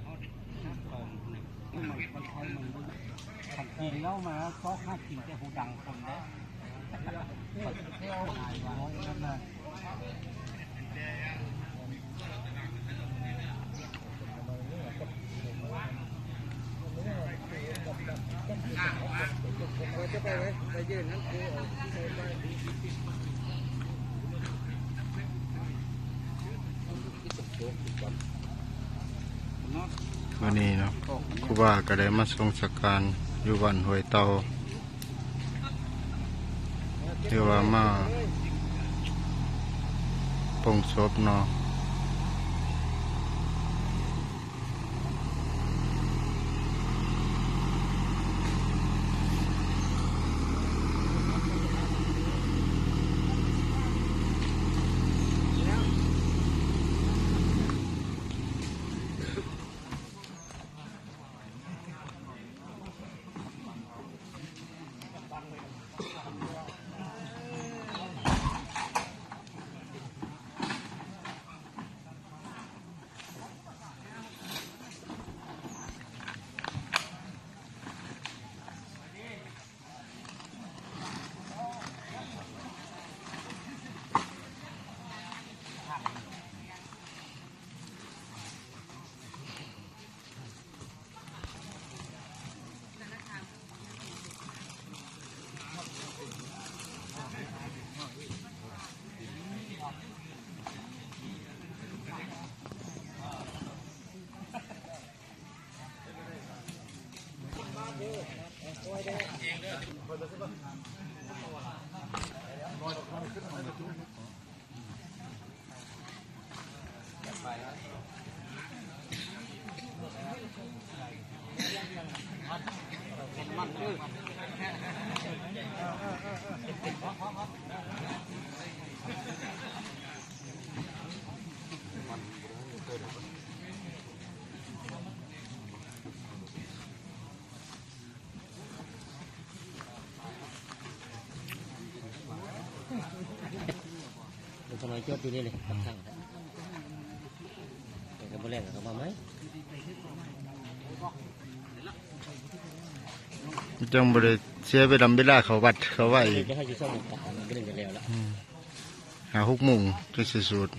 ມັນ ມັນ ມັນ ຄັນກິນເຫຼົ້າມາຊອກຫາກິນແຕ່ຜູ້ດັງຄົນເດ້. ມື້ນີ້ເນາະ ຄູບາກໍໄດ້ມາສົ່ງສະການຢູ່ບ້ານຫ້ວຍເຕົ່າ ຖືວ່າມາປົງສົບເນາະ. ເປັນຂະນ້ອຍຈົດຢູ່ນີ້ເລີຍ ກັບທາງ ແຕ່ກໍບໍ່ແລ້ວກໍມາໃໝ່ ຈັ່ງບໍ່ໄດ້ເສຍເວລາ ເວລາເຂົ້າວັດເຂົ້າໄຫວ້ອີກ ເຮົາຊິຊ່ອງກາງ ມັນກໍໄດ້ແລ້ວລະ ອືມ. ຫ້າຫົກໂມງຈັ່ງຊິສຸດ.